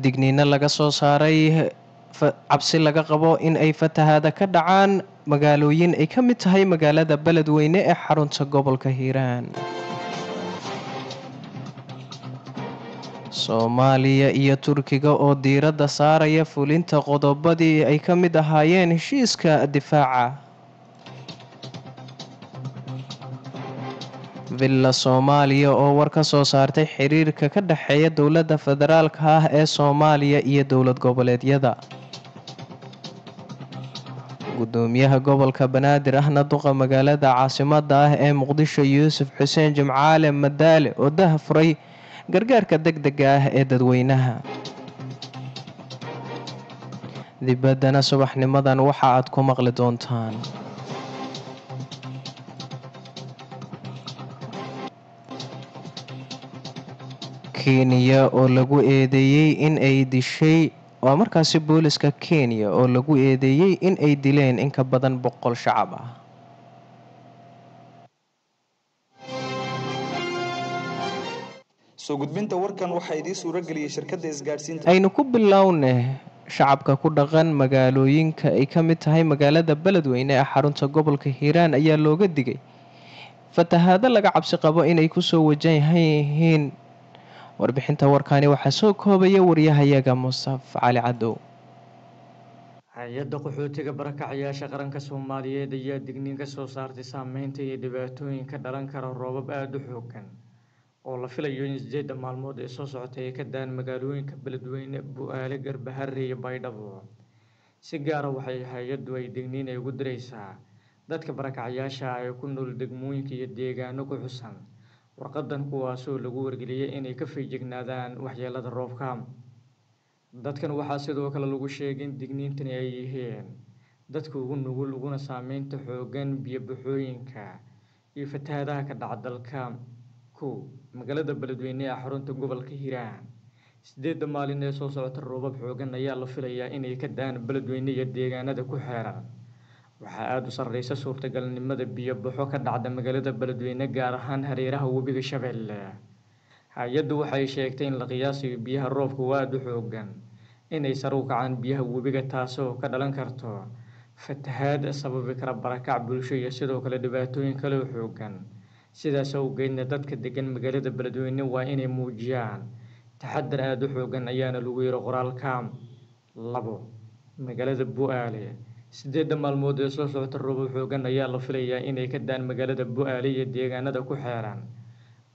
Digniino laga soo saaray cabsi laga qabo in ay fatahaada ka dhacaan magaalooyin ay ka mid tahay magaalada Beledweyne ee xarunta gobolka Hiiraan. Soomaaliya iyo Turkiga oo diiradda saaraya fulinta qodobadii ay ka mid ahaayeen heshiiska difaaca. Villa Soomaaliya oo war ka soo saartay xiriirka ka dhexeeya dowladda federaalka ah ee Soomaaliya iyo dowlad goboleedyada. Gudoomiyaha gobolka Banaadir ahna duqa magaalada caasimada ah ee Muqdisho Yuusuf Xuseen Jimcaale Madaale oo daha furay gargaarka deg dega ah ee dadweynaha. Dibaddana subaxnimadan waxa aad ku maqli doontaan: Kenya oo lagu eedeeyey in ay dishay, waa markaasi booliska Kenya oo lagu eedeeyey in ay dileen in ka badan 100 shacab ah. Soo gudbinta warkan waxaa idiin suuro geliyey shirkadda isgaadhsiinta. Aynu ku bilowne, shacabka ku dhaqan magaalooyinka ay ka mid tahay magaalada Beledweyne ee xarunta gobolka Hiiraan ayaa looga digay fatahaado laga cabsi qabo inay kusoo wajahan yihiin. Warbixinta warkaani waxaa soo koobaya wariyahayaga Mustaf Cali Cadow. Hay-adda qaxootiga barakacayaasha qaranka Soomaaliyeed ayaa digniin ka soo saartay saameynta iyo dhibaatooyin ka dhalan kara roobab aada u xooggan oo la filayo in 8 maalmood ee soo socota ay ka daan magaalooyinka Beledweyne, Bu-aale, Garbaharre iyo Baydhabo. Si gaara waxay hay-addu ay digniin ay ugu diraysaa dadka barakacayaasha ah ee ku nool degmooyinka iyo deegaano ku xusan warqadan, kuwaasoo lagu wargeliyey inay ka feejignaadaan waxyeelada roobka. Dadkan waxaa sidoo kale lagu sheegay in digniintani ay yihiin dadka ugu nugul uguna saameynta xooggan biyo-baxooyinka iyo fatahaadaha ka dhaca dalka. 1, magaalada Beledweyne ee xarunta gobolka Hiiraan, 8 maalin ee soo socota roobab xooggan ayaa la filayaa inay ka da'aan Beledweyne iyo deegaanada ku xeeran. Waxaa aada u sarreysa suurtagalnimada biyo-baxo ka dhacda magaalada Beledweyne, gaar ahaan hareeraha webiga Shabeelle. Hay-addu waxay sheegtay in la qiyaasayo biyaha roobka oo aada u xooggan inay sare u kacaan biyaha webiga, taasoo ka dhalan karto fatahaad sababi kara barakac bulsho iyo sidoo kale dhibaatooyin kale oo xooggan. Sidaas awgeedna dadka degan magaalada Beledweyne waa inay muujiyaan taxadar aada u xooggan, ayaana lagu yiri qoraalka. 2, magaalada Bu-aale, 8 maalmood ee soo socota roobab xooggan ayaa la filayaa inay ka da'aan magaalada Bu-aale iyo deegaanada ku xeeran.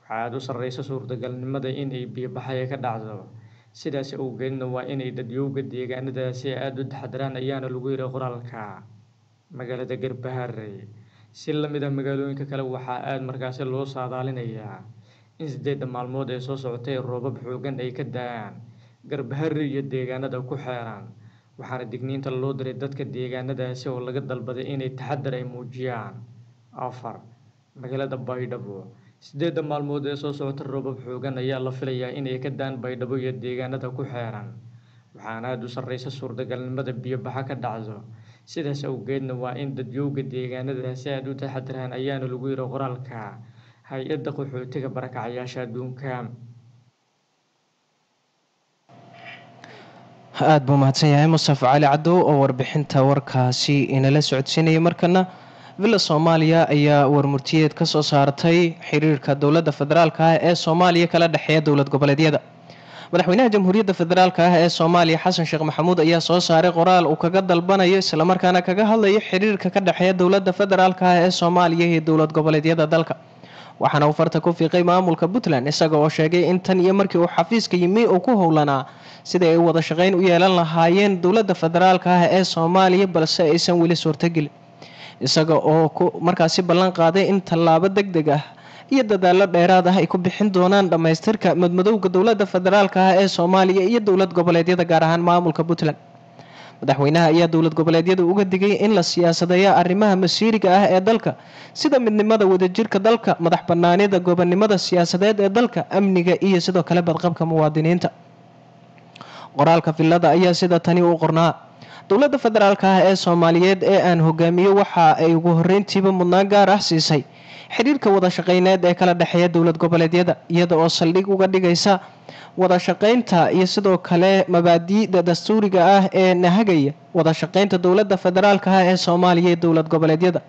Waxaa aada u sarreysa suurtagalnimada in ay biyo-baxaya ka dhacdo, sidaas awgeedna waa inay dadyowga deegaanadaasi aada u taxadaraan, ayaana lagu yiri qoraalka. Magaalada Garbaharey, si la mid ah magaalooyinka kale, waxaa aada markaasi loo saadaalinayaa in 8 maalmood ee soo socotay roobab xooggan ay ka da'aan Garbaharey iyo deegaanada ku xeeran, waxaana digniinta loo diray dadka deegaanadaasi oo laga dalbaday inay taxadar ay muujiyaan. 4, magaalada Baydhabo, 8 maalmood ee soo socota roobab xooggan ayaa la filayaa inay ka da'aan Baydhabo iyo deegaanada ku xeeran, waxaana aada u sarreysa suurtagalnimada biyo-baxa ka dhacdo, sidaas awgeedna waa in dadyowga deegaanadaasi aada u taxadaraan, ayaana lagu yiri qoraalka hay-adda qaxootiga barakacayaasha adduunka. Aada buu mahadsan yahay Mustaf Cali Cadow oo warbixinta warkaasi inala socodsiinayay. Markana Villa Soomaaliya ayaa warmurtiyeed ka soo saartay xiriirka dowladda federaalka ah ee Soomaaliya kala dhexeeya dowlad goboleedyada. Madaxweynaha Jamhuuriyadda Federaalka ah ee Soomaaliya Xasan Sheekh Maxamuud ayaa soo saaray qoraal uu kaga dalbanayo islamarkaana kaga hadlayo xiriirka ka dhexeeya dowladda federaalka ah ee Soomaaliya iyo dowlad goboleedyada dalka, waxaana uu farta ku fiiqay maamulka Puntland, isaga oo sheegay in tan iyo markii uu xafiiska yimi uu ku howlanaa sidai ay wada shaqeyn u yeelan lahaayeen dowladda federaalka ah ee Soomaaliya, balse aysan weli suurtagelin, isaga oo ku markaasi ballan qaaday in tallaabo deg deg ah iyo dadaallo dheeraad ah ay ku bixin doonaan dhammaystirka madmadowga dowladda federaalka ah ee Soomaaliya iyo dowlad goboleedyada, gaar ahaan maamulka Puntland. Madaxweynaha ayaa dowlad goboleedyada uga digay in la siyaasadeeyo arrimaha masiiriga ah ee dalka, sida midnimada, wadajirka dalka, madax banaanida, gobonnimada siyaasadeed ee dalka, amniga iyo sidoo kale badqabka muwaadiniinta. Qoraalka Villada ayaa sida tani u qornaa: Dowladda federaalka ah ee Soomaaliyeed ee aan hogaamiyo waxa ay ugu horeyntiiba mudnaan gaar ah siisay Xiriirka wada shaqeyneed ee kala dhexeeya dowlad goboleedyada, iyada oo saldhig uga dhigaysa wada shaqeynta iyo sidoo kale mabaadi'da dastuuriga ah ee nahagaya wada shaqeynta dowladda federaalka ah ee Soomaaliya iyo dowlad goboleedyada,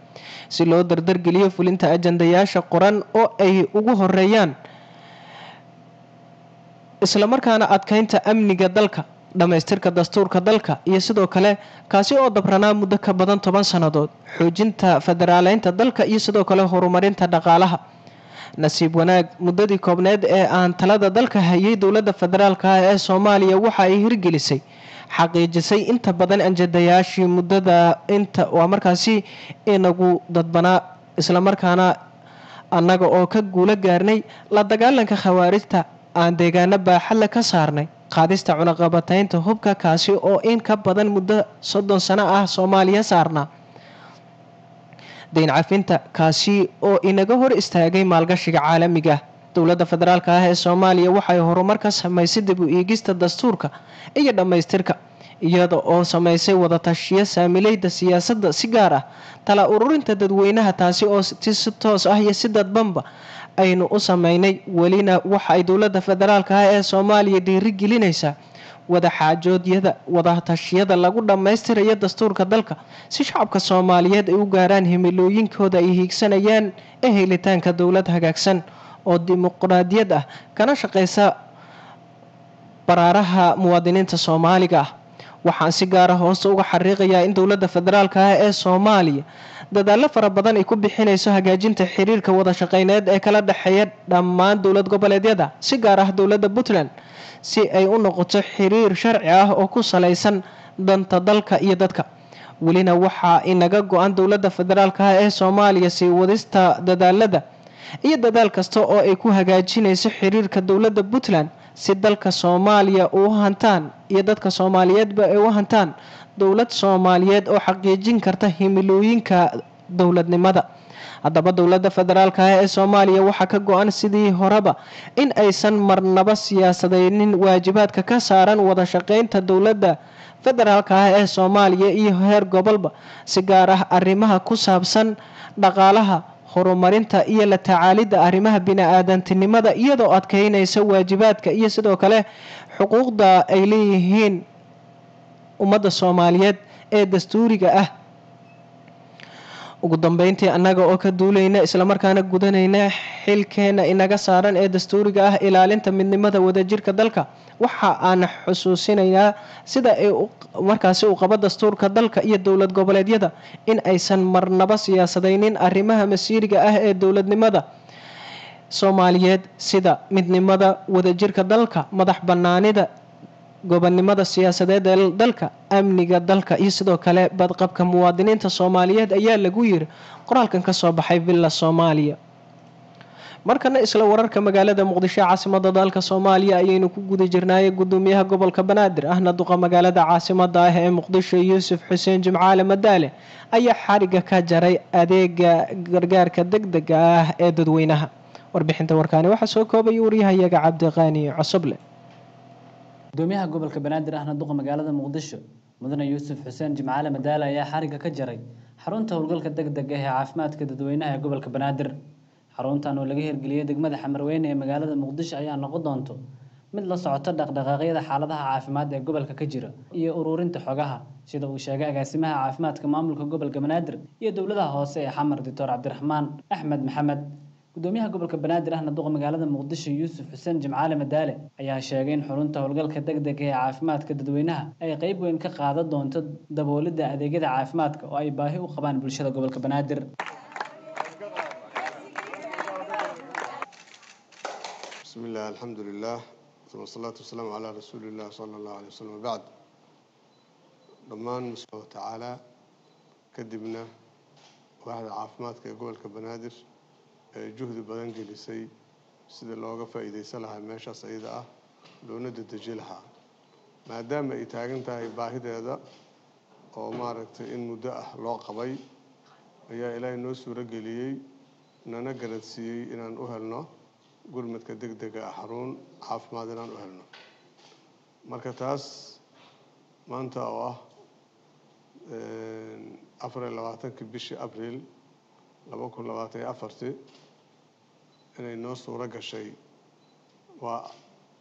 si loo dardargeliyo fulinta ajandayaasha qoran oo ay ugu horeeyaan islamarkaana adkeynta amniga dalka, dhamaystirka dastuurka dalka iyo sidoo kale kaasi oo dabranaa muddo ka badan 10 sannadood, xoojinta federaaleynta dalka iyo sidoo kale horumarinta dhaqaalaha. Nasiib wanaag, muddadii koobneed ee aan talada dalka hayay, dowladda federaalka ah ee Soomaaliya waxa ay hirgelisay, xaqiijisay inta badan anjadayaashii muddada inta waa markaasi inagu dadbanaa, islamarkaana annaga oo ka guulo gaarnay la dagaalanka khawaarijta, aan deegaano baaxadle ka saarnay, qaadista cunaqabataynta hubka kaasi oo in ka badan muddo 30 sano ah Soomaaliya saarnaa, dayn cafinta kaasi oo inaga hor istaagay maalgashiga caalamiga. Dowladda federaalka ah ee Soomaaliya waxay horumar ka samaysay dib u eegista dastuurka iyo dhammaystirka, iyada oo sameysay wadatashiyo saamileyda siyaasadda, si gaar ah tala ururinta dadweynaha, taasi oo si toos ah iyo si dadbanba aynu u sameynay. Welina waxa ay dowladda federaalka ah ee Soomaaliya dhiirigelinaysaa wadaxaajoodyada, wadatashyada lagu dhammaystirayo dastuurka dalka, si shacabka Soomaaliyeed ay u gaaraan himilooyinkooda ay hiigsanayaan ee helitaanka dowlad hagaagsan oo dimuqraadiyad ah, kana shaqeysa baraaraha muwaadiniinta Soomaaliga ah. Waxaan si gaara hoosta uga xariiqayaa in dowladda federaalka ah ee Soomaaliya dadaallo fara badan ay ku bixinayso hagaajinta xiriirka wada shaqeyneed ee kala dhexeeya dhammaan dowlad goboleedyada, si gaar ah dowladda Puntland, si ay u noqoto xiriir sharci ah oo ku salaysan danta dalka iyo dadka. Welina waxaa inaga go-an dowladda federaalka ah ee Soomaaliya sii wadista dadaalada iyo dadaal kasta oo ay ku hagaajinayso xiriirka dowladda Puntland, si dalka Soomaaliya uu hantaan iyo dadka Soomaaliyeedba ay u hantaan dowlad Soomaaliyeed oo xaqiijin karta himilooyinka dowladnimada. Haddaba, dowladda federaalka ah ee Soomaaliya waxaa ka go-an sidii horeba in aysan marnaba siyaasadeynin waajibaadka ka saaran wada shaqeynta dowladda federaalka ah ee Soomaaliya iyo heer gobolba, si gaar ah arrimaha ku saabsan dhaqaalaha, horumarinta iyo la tacaalidda arrimaha bini-aadantinimada, iyadoo adkeynaysa waajibaadka iyo sidoo kale xuquuqda ay leeyihiin ummadda Soomaaliyeed ee dastuuriga ah. Ugu dambeyntii, annaga oo ka duulayna islamarkaana gudanayna xilkeena inaga saaran ee dastuuriga ah, ilaalinta midnimada wadajirka dalka, waxa aan xusuusinayaa sida ay markaasi u qabo dastuurka dalka iyo dowlad goboleedyada in aysan marnaba siyaasadeynin arrimaha masiiriga ah ee dowladnimada Soomaaliyeed, sida midnimada, wadajirka dalka, madax banaanida, gobonnimada siyaasadeed ee dalka, amniga dalka iyo sidoo kale badqabka muwaadiniinta Soomaaliyeed, ayaa lagu yiri qoraalkan ka soo baxay Villa Soomaaliya. Markana isla wararka magaalada Muqdisho, caasimada dalka Soomaaliya, ayaynu ku guda jirnaaye. Gudoomiyaha gobolka Banaadir ahna duqa magaalada caasimada ah ee Muqdisho, Yuusuf Xuseen Jimcaale Madaale, ayaa xariga ka jaray adeega gargaarka degdega ah ee dadweynaha. Warbixinta warkaani waxaa soo koobaya waryahayaga Cabdiqaani Cosoble. Gudoomiyaha gobolka Banaadir ahna duqa magaalada Muqdisho, mudane Yuusuf Xuseen Jimcaale Madaale, ayaa xariga ka jaray xarunta howlgalka degdega ah ee caafimaadka dadweynaha ee gobolka Banaadir. Xaruntan oo laga hirgeliyey degmada Xamarweyne ee magaalada Muqdisho ayaa noqon doonto mid la socota dhaqdhaqaaqyada xaaladaha caafimaad ee gobolka ka jira iyo ururinta xogaha, sida uu sheegay agaasimaha caafimaadka maamulka gobolka Banaadir iyo dowladaha hoose ee Xamar, Doctor Cabdiraxmaan Axmed Maxamed. Gudoomiyaha gobolka Banaadir ahna duqa magaalada Muqdisho, Yuusuf Xuseen Jimcaale Madaale, ayaa sheegay in xarunta howlgalka degdega ee caafimaadka dadweynaha ay qayb weyn ka qaadan doonto daboolidda adeegyada caafimaadka oo ay baahi u qabaan bulshada gobolka Banaadir. بسم الله، الحمد لله، ثم الصلاة والسلام على رسول الله صلى الله عليه وسلم، وبعد. Dhammaan watacaala kadibna, waaxda caafimaadka ee gobolka Banaadir ee juhdi badan gelisay sida looga faa'iidaysan lahaa meeshaas ayada ah, loona dedeji lahaa, maadaama ay taagan tahay baahideeda oo maaragtay in muddo ah loo qabay, ayaa Ilaahay noo suuro geliyey, nana garadsiiyey inaan u helno gurmadka degdega ah, xarun caafimaad inaan u helno. Marka taas maanta oo ah 24-kii bishii Abriil 2024 inay noo suuro gashay. Waa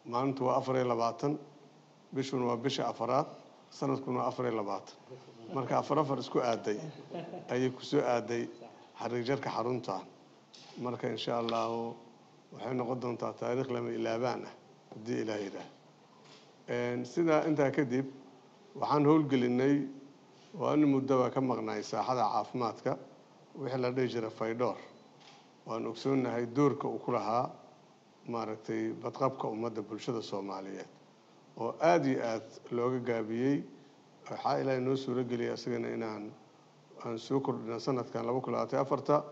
maalintu waa 24, bishuna waa bisha afaraad, sanadkuna waa 24, marka afar afar isku aaday ayay kusoo aaday xariig jarka xaruntan. Marka insha Allahu waxay noqon doontaa taariikh lama ilaabaan ah haddii Ilaah yidhaah. Sidaa intaa kadib waxaan howlgelinay, waa in muddaba ka maqnaay saaxada caafimaadka, wixii la dhihi jiray Faydhoor. Waan ogsoonnahay doorka uu ku lahaa maaragtay badqabka ummadda bulshada Soomaaliyeed oo aada iyo aada looga gaabiyey. Waxaa Ilaahay noo suuro geliyay isagana inaan aan soo kordhina sanadkan 2024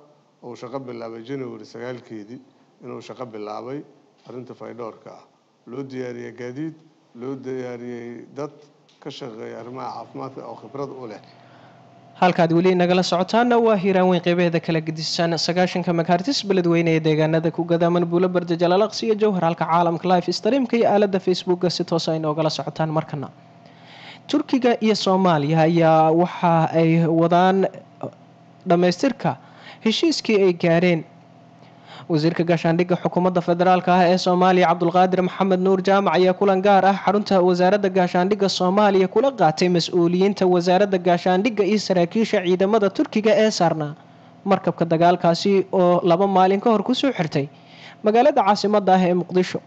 uu shaqo bilaabay January 9-keedii, inuu shaqo bilaabay arrinta faydhoorka ah. Loo diyaariyey gaadiid, loo diyaariyey dad ka shaqeeya arrimaha caafimaadka oo khibrad u leh. Halkaad weli nagala socotaana waa Hiiraan Weyn, qeybaheeda kala gedisan, 90-ka megahertz Beledweyne ee deegaanada ku gadaaman Buulo Barda, Jalalaqsi iyo Jowhar, halka caalamka live streamka iyo aalada Facebooka si toos ay noogala socotaan. Markana Turkiga iyo Soomaaliya ayaa waxa ay wadaan dhammaystirka heshiiskii ay gaareen. Wasiirka gaashaandhigga xukuumadda federaalka ah ee Soomaaliya, Cabdulqaadir Maxamed Nuur Jaamac, ayaa kulan gaar ah xarunta wasaaradda gaashaandhigga Soomaaliya kula qaatay mas-uuliyiinta wasaaradda gaashaandhigga iyo saraakiisha ciidamada Turkiga ee saarnaa markabka dagaalkaasi oo 2 maalin ka hor kusoo xirtay magaalada caasimadda ah ee Muqdisho.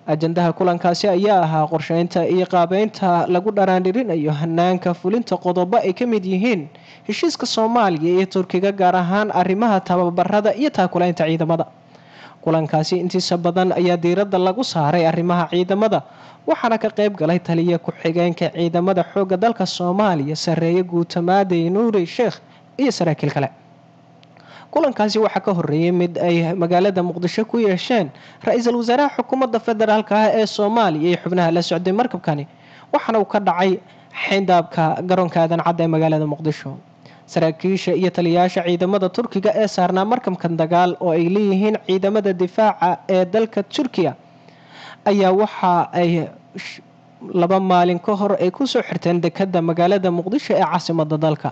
Ajandaha kulankaasi ayaa ahaa qorsheynta iyo qaabeynta lagu dharaandhirinayo hanaanka fulinta qodobo ay ka mid yihiin heshiiska Soomaaliya iyo Turkiga, gaar ahaan arrimaha tababarada iyo taakulaynta ciidamada. Kulankaasi intiisa badan ayaa diiradda lagu saaray arrimaha ciidamada, waxaana ka qayb galay taliya ku-xigeenka ciidamada xoogga dalka Soomaaliya, sareeye guutamaadey Nuuri Sheekh, iyo saraakiil kale. Kulankaasi waxaa ka horeeyay mid ay magaalada Muqdisho ku yeesheen ra-iisul wasaaraha xukuumadda federaalka ah ee Soomaaliya iyo xubnaha la socday markabkani, waxaana uu ka dhacay xeyndaabka garoonka Aadan Cadda ee magaalada Muqdisho. Saraakiisha iyo taliyayaasha ciidamada Turkiga ee saarnaa markabkan dagaal oo ay leeyihiin ciidamada difaaca ee dalka Turkiya ayaa waxa ay 2 maalin ka hor ay kusoo xirteen dekadda magaalada Muqdisho ee caasimada dalka.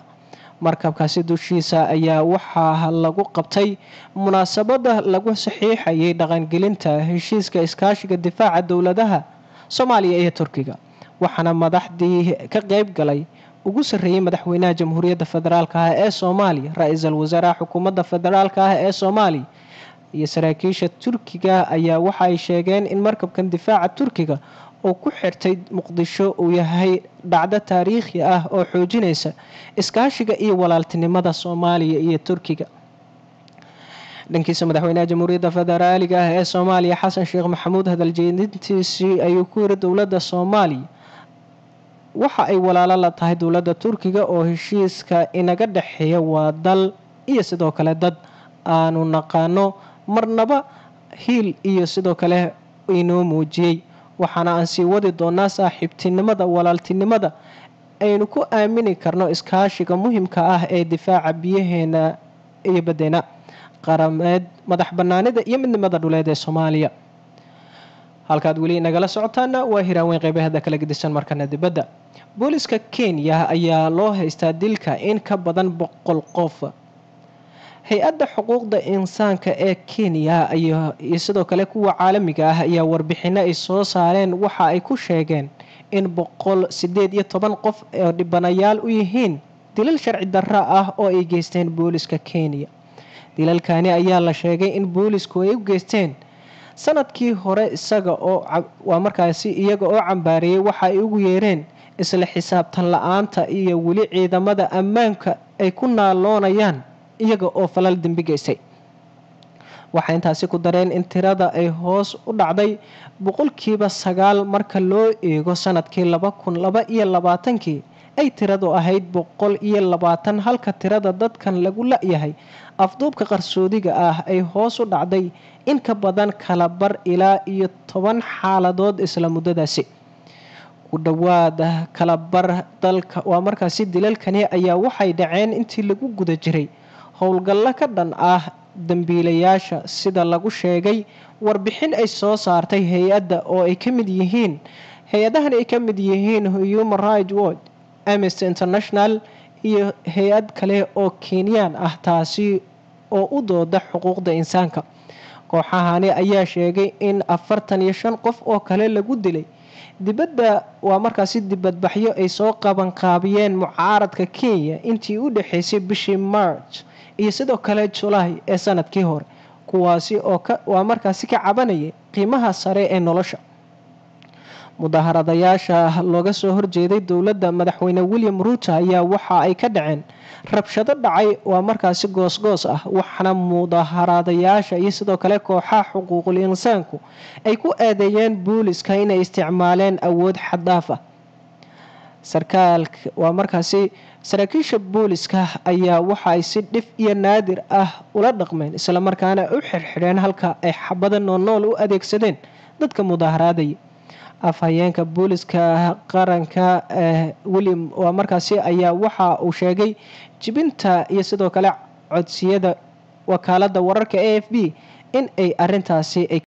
Markabkaasi dushiisa ayaa waxaa lagu qabtay munaasabada lagu saxiixayay dhaqangelinta heshiiska iskaashiga difaaca dowladaha Soomaaliya iyo Turkiga, waxaana madaxdii ka qeyb galay ugu sarreeyey madaxweynaha Jamhuuriyadda Federaalka ah ee Soomaaliya, ra-iisul wasaaraha xukuumadda federaalka ah ee Soomaaliya iyo saraakiisha Turkiga. Ayaa waxa ay sheegeen in markabkan difaaca Turkiga oo ku xirtay Muqdisho uu yahay dhacdo taariikhi ah oo xoojinaysa iskaashiga iyo walaaltinimada Soomaaliya iyo Turkiga. Dhankiisa madaxweynaha Jamhuuriyadda Federaaliga ah ee Soomaaliya, Xasan Sheekh Maxamuud, hadaljeedintiisii ayuu ku yiri: "Dowladda Soomaaliya waxa ay walaalo la tahay dowladda Turkiga oo heshiiska inaga dhexeeya waa dal iyo sidoo kale dad aanu naqaano, marnaba hiil iyo sidoo kale inoo muujiyey, waxaana aan sii wadi doonaa saaxiibtinimada walaaltinimada aynu ku aamini karno iskaashiga muhiimka ah ee difaaca biyaheena iyo baddeena qarameed, madax banaanida iyo midnimada dhuleed ee Soomaaliya." Halkaad weli nagala socotaana waa Hiraaweyn, qeybaheeda kala gedisan. Markana dibadda, booliska Kenya ayaa loo haystaa dilka in ka badan 100 qof. Hay-adda xuquuqda insaanka ee Kenya iyo sidoo kale kuwa caalamiga ah ayaa warbixino ay soo saareen waxa ay ku sheegeen in 118 qof oo dhibanayaal u yihiin dilal sharci darro ah oo ay geysteen booliska Kenya. Dilalkani ayaa la sheegay in boolisku ay u geysteen sanadkii hore, isaga oo waa markaasi iyaga oo cambaareeyay waxa ay ugu yeereen isla xisaabtan la-aanta iyo weli ciidamada ammaanka ay ku naaloonayaan iyaga oo falal dembi geystay. Waxay intaasi ku dareen in tirada ay hoos u dhacday 9% marka loo eego sanadkii 2022-kii ay tiradu ahayd 120, halka tirada dadkan lagu la-yahay afduubka qarsoodiga ah ay hoos u dhacday in ka badan kala bar ilaa iyo 10 xaaladood isla muddadaasi. Ku dhowaada kala bar dalka waa markaasi dilalkani ayaa waxay dhaceen intii lagu guda jiray howlgallo ka dhan ah dambiilayaasha, sida lagu sheegay warbixin ay soo saartay hay-adda oo ay ka mid yihiin hay-adahan ay ka mid yihiin Human Rights Watch, Amnesty International iyo hay-ad kale oo Kenyaan ah, taasi oo u dooda xuquuqda insaanka. Kooxahani ayaa sheegay in 45 qof oo kale lagu dilay dibadda, waa markaasi dibadbaxyo ay soo qabanqaabiyeen mucaaradka Kenya intii u dhexeysay bishii March iyo sidoo kale Julaay ee sanadkii hore, kuwaasi oo waa markaasi ka cabanayay qiimaha sare ee nolosha. Mudaharadayaasha looga soo horjeeday dowladda madaxweyne William Ruto ayaa waxa ay ka dhaceen rabshado dhacay, waa markaasi goosgoos ah, waxaana mudaharadayaasha iyo sidoo kale kooxaha xuquuqul insaanku ay ku eedeeyeen booliska inay isticmaaleen awood xaddaaf ah. Sarkaal, waa markaasi saraakiisha booliska, ayaa waxa ay si dhif iyo naadir ah ula dhaqmeen islamarkaana u xirxidheen halka ay xabada noolnool u adeegsadeen dadka mudaharaadaya. Afhayeenka booliska qaranka William waa markaasi ayaa waxa uu sheegay jibinta iyo sidoo kale codsiyada wakaalada wararka AFP in ay arintaasi ay